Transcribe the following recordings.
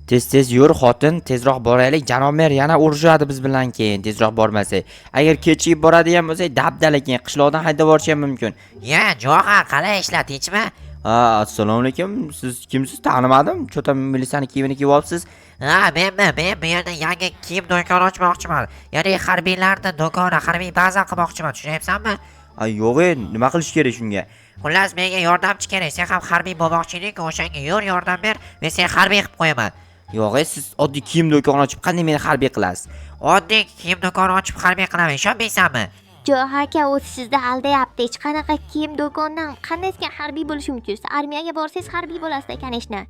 Tez tez yur, xotin, tezroq boraylik. Janob mer yana urushadi biz bilan keyin tezroq bormasak. Agar kechikib boradigan bo'lsak, dabdala keyin qishloqdan haydab yuborishi ham mumkin. Ya, Jo'xa, qalay, ishlar tinchmi? Ha, assalomu alaykum. Siz kimsiz? Tanimadim. Чё-то militsiyani kiyimini kiyib olibsiz. Ha, menmi? Men bu yerda yangi kiyim do'koni ochmoqchiman. Ya'ni harbiylarni do'koni, harbiy baza qilmoqchiman, tushunyapsanmi? Ay, yo'q, e, nima qilish kerak shunga? Xullas, menga yordamchi kerak. Sen ham harbiy bo'lmoqchi eding, o'shanga yur, yordam ber, men seni harbiy qilib qo'yaman. Yo'q, e, siz oddiy kiyim do'koni ochib qanday meni harbiy qilasiz? Oddiy kiyim do'koni ochib harbiy qilaman, ishonmaysanmi? Jo'xa aka, u sizni aldayapti. Hech qanaqa kiyim do'kondan qanday harbiy bo'lishi mumkin? Siz armiyaga borsangiz, harbiy bo'lasiz, конечно.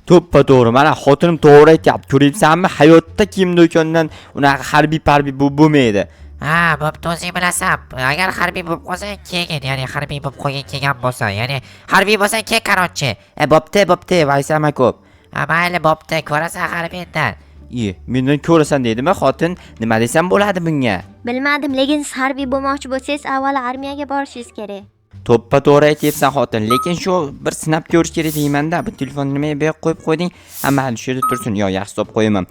To'ppa to'g'ri. Mana xotinim to'g'ri aytyapti. Ko'ryapsanmi? Hayotda kiyim do'konidan unaqa harbiy parbiy bu bo'lmaydi. Ha, bo'pti, o'zing bilasan. Agar harbiy bo'lib qolsang, kelgin, ya'ni harbiy bo'lib qolgin kelgan bo'lsa, ya'ni harbiy bo'lsang, kel, короче. E, bo'pti, bo'pti, vaysama ko'p. Ha, mayli, bo'pti, ko'rasan harbiydan. Iye, mendan ko'rasan deydimi xotin? Nima desam bo'ladi bunga? Bilmadim, lekin siz harbiy bo'lmoqchi bo'lsangiz, avvalo armiyaga borishingiz kerak. To'ppa to'g'ri aytyapsan, xotin, lekin shu bir sinab ko'rish kerak deymanda. Bu telefonni nimaga bu yoqqa qo'yib qo'yding? Ha, mayli, shu yerda tursin. Yo, yaxshi solib qo'yaman.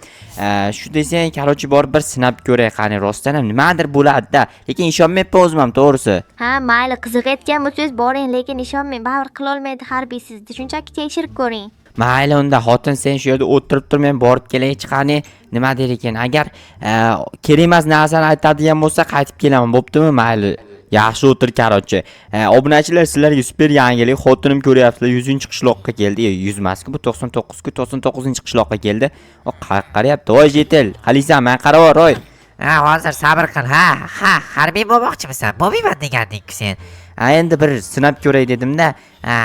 Shu desang, короче, borib bir sinab ko'ray, qani, rostdan ham nimadir bo'ladi-da. Lekin ishonmayapman o'zim ham, to'g'risi. Ha, mayli, qiziqayotgan bo'lsangiz, boring, lekin ishonmang, baribir qilolmaydi harbiy sizni. Shunchaki tekshirib ko'ring. Mayli unda, xotin, sen shu yerda o'tirib tur, men borib kelay, qani nima der ekan. Agar kerak emas narsani aytadigan bo'lsa, qaytib kelaman, bo'ptimi? Mayli. Yaxshi o'tir, короче. Obunachilar, sizlarga super yangilik. Xotinim, ko'ryapsizlar, 100-qishloqqa keldi. E, 100 emas-ku, bu 99 ku, 99-qishloqqa keldi. O, qaryapti. Voy, житель, qalaysan? Men qarab, oy. Ha, hozir sabr qil. Ha, harbiy bo'lmoqchimisan? Bo'lmayman deganding-ku sen. Ha, endi bir sinab ko'ray dedim-da. Ha,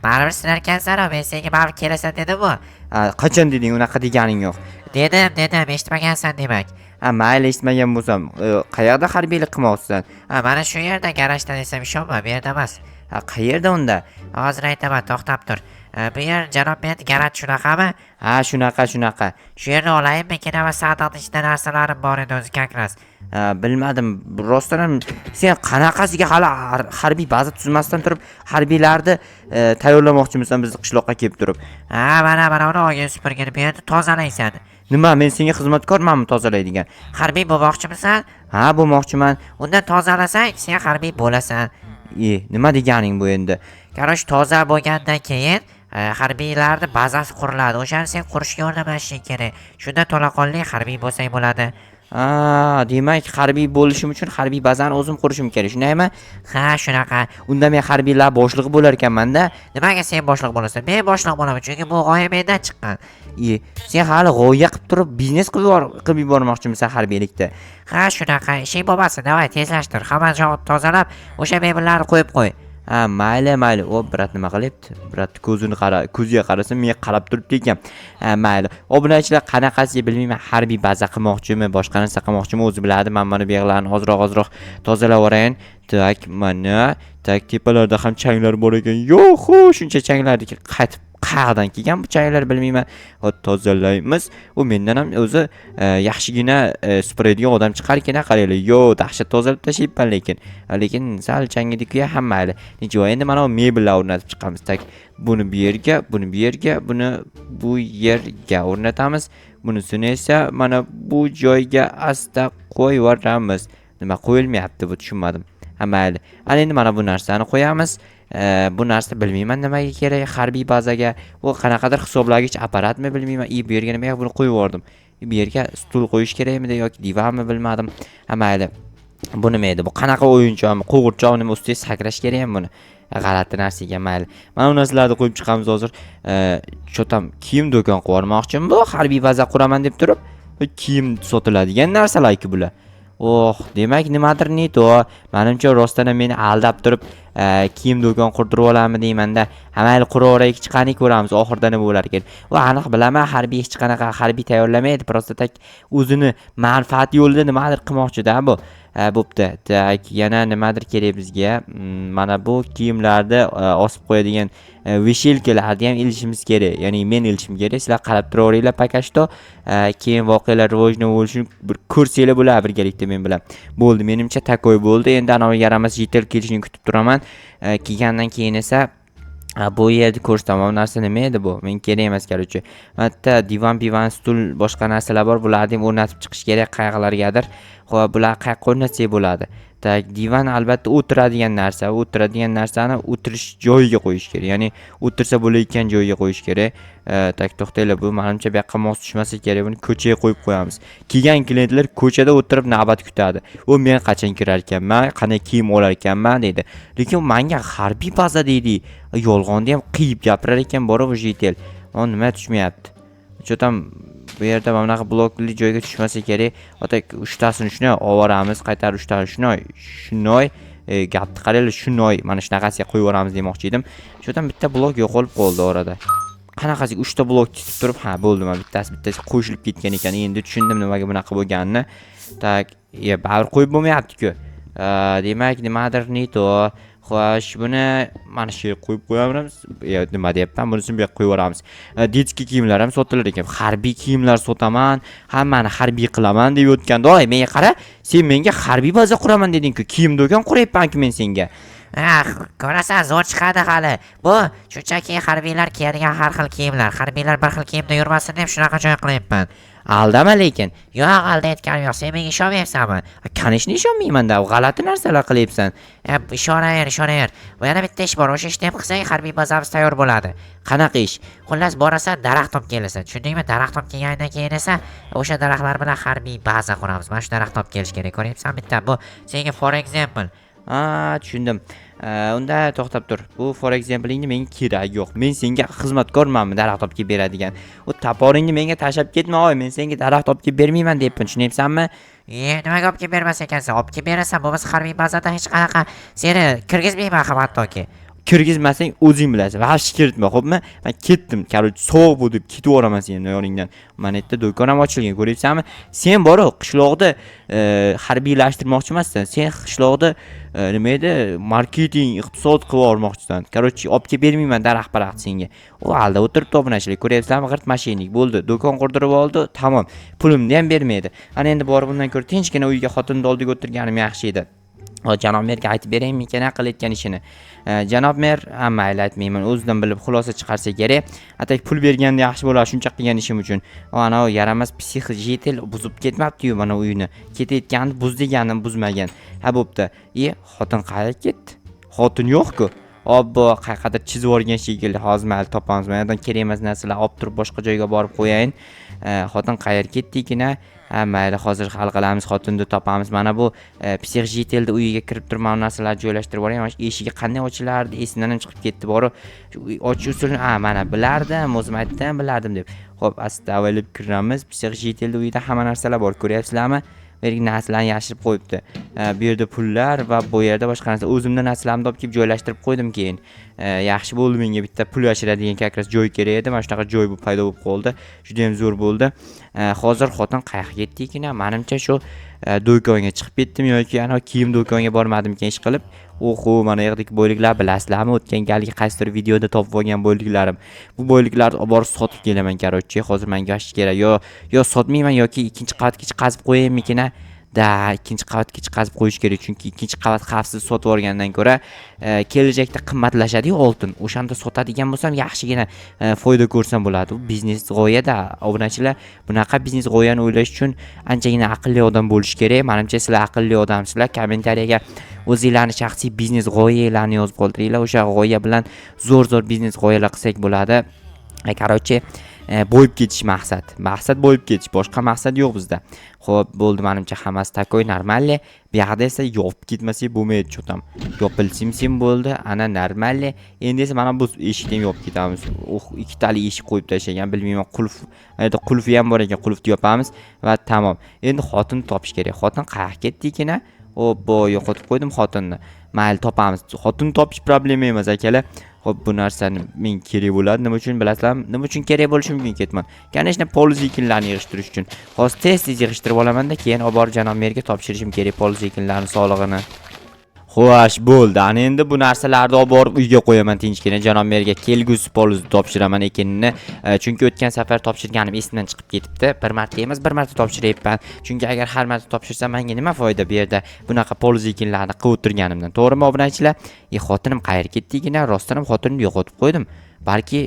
baribir sinarkansan, men senga baribir kelasan dedim-ku. Ha, qachon deding? Unaqa deganing yo'q. Dedim, dedim, eshitmagansan demak. Ha, mayli, eshitmagan bo'lsam, qayerda harbiylik qilmoqchisan? Ha, mana shu yerda, garajda desam ishonma, bu yerda emas. Ha, qayerda unda? Hozir aytaman, to'xtab tur. Ha, bu yer janob men garaj, shunaqami? Ha, shunaqa, shunaqa. Shu yerni olayinmi? Keyin sandiqni ichida narsalarim bor edi o'zi как раз. Ha, bilmadim. Rostdan ham sen qanaqasiga hali harbiy baza tuzmasdan turib harbiylarni tayyorlamoqchimisan bizni qishloqqa kelib turib? Ha, mana uni olgin, supurgini, bu yerni tozalaysan. Nima, men senga xizmatkormanmi tozalaydigan? Harbiy bo'lmoqchimisan? Ha, bo'lmoqchiman. Unda tozalasang, sen harbiy bo'lasan. E, nima deganing bu endi? Короче, toza bo'lgandan keyin harbiylarni bazasi quriladi. O'shani sen qurishga yordamlashishing kerak. Shunda to'laqonli harbiy bo'lsang bo'ladi. Ha, demak, harbiy bo'lishim uchun harbiy bazani o'zim qurishim kerak, shundaymi? Ha, shunaqa. Unda men harbiylar boshlig'i bo'lar ekanman-da. Nimaga sen boshliq bo'lasan? Men boshliq bo'laman, chunki bu g'oya mendan chiqqan. E, sen hali g'oya qilib turib biznes qilib yubormoqchimisan harbiylikda? Ha, shunaqa. Ishing bo'lmasin, давай, tezlashtir. Hamma jog'ini tozalab, o'sha mebellarni qo'yib qo'y. Ha, mayli, mayli. O, брат nima qilyapti? Брат ko'zini qara, ko'ziga qarasa, menga qarab turibdi ekan. Ha, mayli. Obunachilar, qanaqasiga bilmayman, harbiy baza qilmoqchimi, boshqa narsa qilmoqchimi, o'zi biladi. Men mana bu yerlarni ozroq ozroq tozalab yuborayin. Так, mana, так, tepalarda ham changlar bor ekan. Yo'q, shuncha changlarni qaytib qayerdan kelgan bu changlar, bilmayman. Hop, tozalaymiz. U mendan ham o'zi yaxshigina supuradigan odam chiqar ekan, qaranglar. Yo, dahshat tozalab tashlayapman lekin. Lekin sal changidi-ku ham, mayli. Nechun, endi mana bu mebellar o'rnatib chiqamiz. Так, buni bu yerga, buni bu yerga, buni bu yerga o'rnatamiz. Bunisini esa mana bu joyga asta qo'yib yuboramiz. Nima qo'yilmayapti bu, tushunmadim. Ha, mayli. Ana endi mana bu narsani qo'yamiz. Bu narsa bilmayman nimaga kerak harbiy bazaga. U qanaqadir hisoblagich apparatmi, bilmayman. I, bu yerga nimaga buni qo'yib yubordim? Bu yerga stul qo'yish kerakmidi yoki divanmi, bilmadim. Ha, mayli. Bu nima edi? Bu qanaqa o'yinchoqmi? Qo'g'irchoq nima, ustiga sakrash kerakmi buni? G'alati narsa ekan, mayli. Mana bu narsalarni qo'yib chiqamiz hozir. Чё там kiyim do'kon qilib yubormoqchimi bu? Harbiy baza quraman deb turib, kiyim sotiladigan narsalar-ku bular. Oh, demak, nimadir не то. Manimcha, rostdan ham meni aldab turib, kiyim do'kon qurdirib olammi deymanda. Ha, mayli, quraveraylik, qani, ko'ramiz oxirida nima bo'lar ekan. Va aniq bilaman, harbiy hech qanaqa harbiy tayyorlamaydi, просто так o'zini manfaati yo'lida nimadir qilmoqchida bu. Ha, bo'pti. Так, yana nimadir kerak bizga. Mana bu kiyimlarni osib qo'yadigan вешалка larni ham ilishimiz kerak. Ya'ni men ilishim kerak. Sizlar qarab turaveringlar пока что. Keyin voqealar rivojini bo'lishini bir ko'rsanglar bo'ladi birgalikda men bilan. Bo'ldi, menimcha, такой bo'ldi. Endi anavi yaramas житель kelishini kutib turaman. Kelgandan keyin esa Ha, bu yerda ko'rsataman, bu narsa nima edi bu? Men kerak emas, короче. Bitta divan, pivan, stul, boshqa narsalar bor. Bularni ham o'rnatib chiqish kerak qayerlargadir. Xo'p, bular qayerqa o'rnatsak bo'ladi? Так, divan albatta o'tiradigan narsa. O'tiradigan narsani o'tirish joyiga qo'yish kerak. Ya'ni o'tirsa bo'layotgan joyga qo'yish kerak. Так, to'xtanglar, bu menimcha bu yoqqa mos tushmasa kerak. Buni ko'chaga qo'yib qo'yamiz. Kelgan klientlar ko'chada o'tirib navbat kutadi. U men qachon kirar ekanman, qanday kiyim olar ekanman deydi. Lekin menga harbiy baza deydi. Yolg'onni ham qiyib gapirar ekan borib житель. O nima tushmayapti? Что там bu yerda mana bunaqa blokli joyga tushmasa kerak. Ota uchtasini shunday olib, qaytarib uchtasini shunday, shunday gapni qaranglar, shunday mana shunaqasiga qo'yib yuboramiz demoqchi edim. Shu yerdan bitta blok yo'qolib qoldi orada. Qanaqasiga uchta blok tutib turib, ha, bo'ldi, mana bittasi bittasi qo'shilib ketgan ekan. Endi tushundim nimaga bunaqa bo'lganini. Так, ya baribir qo'yib bo'lmayapti-ku. Demak, nimadir не то. Xo'sh, buni mana shu yerga qo'yib qo'yamiz. Ya, nima deyapman? Bunisini bu yoqqa qo'yib yuboramiz. Детский kiyimlar ham sotilar ekan. Harbiy kiyimlar sotaman, hammani harbiy qilaman deb yotganda, oy, menga qara, sen menga harbiy baza quraman deding-ku. Kiyim do'kon quryapman-ku men senga. Ah, ko'rasan, zo'r chiqadi hali. Bu shunchaki harbiylar kiyadigan har xil kiyimlar. Harbiylar bir xil kiyimda yurmasin deb shunaqa joy qilyapman. Aldama lekin. Yo'q, aldayotganim yo'q. Sen menga ishonmayapsanmi? Конечно, ishonmayman-da. G'alati narsalar qilyapsan. E, ishonaver, ishonaver. Bu yana bitta ish bor. O'sha ishni ham qilsak, harbiy bazamiz tayyor bo'ladi. Qanaqa ish? Xullas, borasan, daraxt olib kelasan. Tushundingmi? Daraxt olib kelgandan keyin esa o'sha daraxtlar bilan harbiy baza quramiz. Mana shu daraxtni olib kelish kerak. Ko'ryapsan bitta. Bu senga for example. Ha, tushundim. Unda to'xtab tur. Bu for example'ingni menga keragi yo'q. Men senga xizmatkormanmi daraxt olib kelib beradigan? U топор ingni menga tashlab ketma, oy, men senga daraxt olib kelib bermayman deyapman, tushunyapsanmi? E, nimaga olib kelib bermas ekansan? Olib kelib berasan, bo'lmasa harbiy bazadan hech qanaqa seni kirgizmayman ham hattoki. Kirgizmasang o'zing bilasan. Вообще kiritma, xo'pmi? Men ketdim. Короче, sovuq bu deb ketib yuboraman seni yoningdan. Mana yerda do'kon ham ochilgan, ko'ryapsanmi? Sen bor qishloqda harbiylashtirmoqchi emassan. Sen qishloqda nima edi, marketing, iqtisod qilib yubormoqchisan. Короче, olib kelib bermayman daraxt paraxt senga. U aldab o'tiribdi obunachilar. Ko'ryapsizlarmi? G'irt мошенник bo'ldi. Do'kon qurdirib oldi, tamom. Pulimni ham bermaydi. Ana endi borib undan ko'ra tinchgina uyga xotinni oldiga o'tirganim yaxshi edi. Hozir janob merga aytib beraymikan qilayotgan ishini. Janob mer, ha, mayli, aytmayman. O'zidan bilib xulosa chiqarsa kerak. Atak pul berganda yaxshi bo'lar shuncha qilgan ishim uchun. Ana u yaramas псих житель buzib ketmabdi-yu mana uyini. Ketayotganini buz deganini buzmagan. Ha, bo'pti. E, xotin qayerga ketdi? Xotin yo'q-ku. Obbo, qayerqadir chizib yuborgan shekilli. Hozir mayli topamiz. Mana yerdan kerak emas narsalar olib turib boshqa joyga borib qo'yayin. Xotin qayerga ketdi? Ha, mayli, hozir hal qilamiz, xotinni topamiz. Mana bu псих житель ni uyiga kirib turib mana bu narsalarni joylashtirib yuboray. Mana shu eshigi qanday ochilardi, esimdan ham chiqib ketdi boru. Shu uy ochish usulini, ha, mana bilardim, o'zim aytdim, bilardim deb. Xo'p, asta avaylab kiramiz. Псих житель ni uyida hamma narsalar bor, ko'ryapsizlarmi? Bu yerga narsalarni yashirib qo'yibdi. Bu yerda pullar va bu yerda boshqa narsa. O'zimni narsalarimni olib kelib joylashtirib qo'ydim keyin. Yaxshi bo'ldi, menga bitta pul yashiradigan как раз joy kerak edi. Mana shunaqa joy bu paydo bo'lib qoldi. Juda ham zo'r bo'ldi. Hozir xotin qayerga ketdi ekan? Menimcha shu do'konga chiqib ketdimi yoki ana kiyim do'koniga bormadimikan ish qilib. Oho, mana yoqdagi boyliklar bilasizlarmi? O'tgan galgi qaysidir videoda topib olgan boyliklarim. Bu boyliklarni olib borib sotib kelaman, короче. Hozir menga yosh kerak. Yo sotmayman yoki ikkinchi qavatga chiqazib qo'yaymikin? Да, ikkinchi qavatga chiqazib qo'yish kerak, chunki ikkinchi qavat xavfsiz sotib olgandan ko'ra kelajakda qimmatlashadi-yu oltin. O'shanda sotadigan bo'lsam yaxshigina foyda ko'rsam bo'ladi. Bu biznes g'oyada, obunachilar, bunaqa biznes g'oyani o'ylash uchun anchagina aqlli odam bo'lish kerak. Menimcha sizlar aqlli odamsizlar. Kommentariyaga o'zinglarni shaxsiy biznes g'oyanglarni yozib qoldiringlar. O'sha g'oya bilan zo'r-zo'r biznes g'oyalar qilsak bo'ladi. Короче, boyib ketish maqsad. Maqsad boyib ketish, boshqa maqsad yo'q bizda. Xo'p, bo'ldi, menimcha hammasi такой нормальный. Bu yoqda esa yopib ketmasak bo'lmaydi cho'tam. Yopilsim bo'ldi, ana нормальный. Endi esa mana bu eshikni ham yopib ketamiz. Oh, ikkitali eshik qo'yib tashlagan, bilmayman, qulf. Yerda qulfi ham bor ekan, qulfni yopamiz va tamom. Endi xotin topish kerak. Xotin qayerga ketdi ekan? Obbo, yo'qotib qo'ydim xotinni. Mayli, topamiz. Xotin topish problema emas, akalar. Xo'p, bu narsani men kerak bo'ladi. Nima uchun bilasizlarmi? Nima uchun kerak bo'lishi mumkin ketman? Конечно, полоз ekinlarni yig'ishtirish uchun. Hozir tez-tez yig'ishtirib olamanda, keyin olib borib janob merga topshirishim kerak полоз ekinlarni solig'ini. Xo'sh, bo'ldi. Ana endi bu narsalarni olib borib uyga qo'yaman tinchgina. Janob merga kelgusi polizni topshiraman ekinini. Chunki o'tgan safar topshirganim esimdan chiqib ketibdi. Bir marta emas, bir marta topshiryapman. Chunki agar har marta topshirsam menga nima foyda bu yerda bunaqa poliz ekinlarni qilib o'tirganimdan. To'g'rimi, obunachilar? E, xotinim qayerga ketdi? Rostdan ham xotinimni yo'qotib qo'ydim. Balki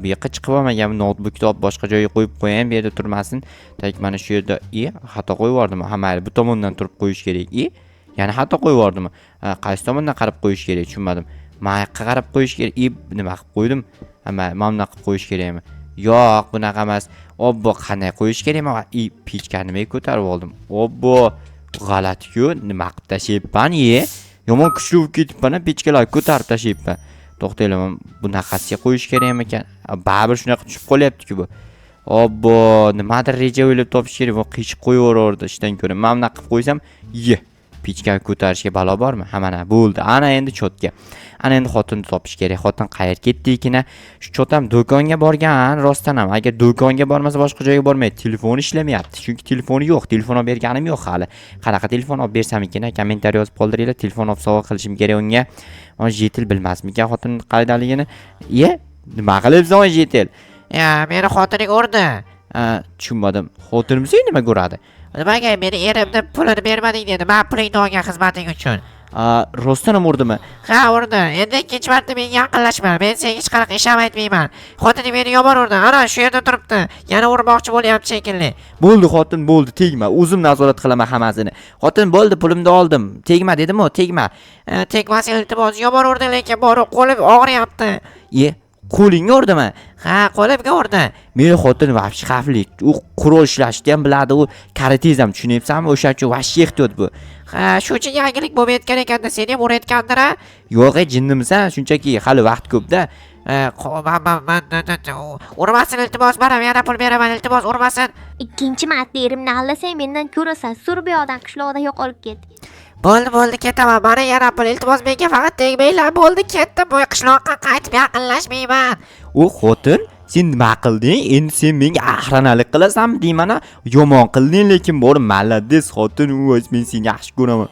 bu yoqqa chiqib olmagan, noutbukni olib boshqa joyga qo'yib qo'yayim, bu yerda turmasin. Так, mana shu yerda, e, xato qo'yib yubordim. Ha, mayli, bu tomondan turib qo'yish kerak. E, yana xato qo'yib yubordim. Ha, qaysi tomondan qarab qo'yish kerak, tushunmadim. Mana yoqqa qarab qo'yish kerak. E, nima qilib qo'ydim? Ha, mayli, mana bunaqa qilib qo'yish kerakmi? Yo'q, bunaqa emas. Obbo, qanday qo'yish kerak? E, pechkani nimaga ko'tarib oldim? Obbo, g'alati-ku, nima qilib tashlayapman, e? Yomon kuchli bo'lib ketibman, pechkalarni ko'tarib tashlayapman. To'xtanglar, man bunaqasiga qo'yish kerakmikan? Baribir shunaqa tushib qolyapti-ku bu. Obbo, nimadir reja o'ylab topish kerak. Bu qiyshiq qo'yaverardi ishdan ko'ra. Mana bunaqa qilib qo'ysam, ye, pechkani ko'tarishga balo bormi? Ha, mana bo'ldi. Ana endi чётко. Ana endi xotinni topish kerak. Xotin qayerga ketdi ekan? Shu chotam do'konga borgan, rostdan ham. Agar do'konga bormasa boshqa joyga bormaydi. Telefoni ishlamayapti. Chunki telefoni yo'q. Telefon olib berganim yo'q hali. Qanaqa telefon olib bersam ekan? Kommentariy yozib qoldiringlar. Telefon olib sovg'a qilishim kerak unga. Житель bilmasmikan xotin qayerdaligini? Iye, nima qilyapsan, житель? Ya, meni xotining urdi. Ha, tushunmadim. Xotinim seni nima ko'radi? Nimaga meni erimni pulini bermading dedi. Men pulingni olgan xizmating uchun. A, rostdan ham urdimi? Ha, urdi. Endi ikkinchi marta menga yaqinlashma. Men senga hech qanaqa ish ham aytmayman. Xotining meni yomon urdi. Ana shu yerda turibdi. Yana urmoqchi bo'lyapti shekilli. Bo'ldi xotin, bo'ldi, tegma. O'zim nazorat qilaman hammasini. Xotin, bo'ldi, pulimni oldim. Tegma dedim-ku, tegma. E, tegmasin iltimos. Yomon urdi lekin borib qo'lim og'riyapti. Iye, qo'lingga urdimi? Ha, qo'limga urdi. Meni xotin вообще xavfli. U qurol ishlashni ham biladi, u karatez ham, tushunyapsanmi? O'shaning uchun вообще ehtiyot bu. Ha, shuncha yangilik bo'lib yetgan ekanda, seni ham urayotgandir a? Yo'q, ey, jinnimisan? Shunchaki hali vaqt ko'p-da. E, man urmasin iltimos, mana yana pul beraman iltimos, urmasin. Ikkinchi marta erimni aldasang mendan ko'rasan. Sur bu yoqdan, qishloqdan yo'qolib ket. Bo'ldi, bo'ldi, ketaman. Mana yana pul, iltimos, menga faqat tegmanglar. Bo'ldi, ketdim. Bu qishloqqa qaytib yaqinlashmayman. U xotin, sen nima qilding? Endi sen menga охрана lik qilasanmi deyman-a? Yomon qilding, lekin bor, молодец xotin, u men seni yaxshi ko'raman.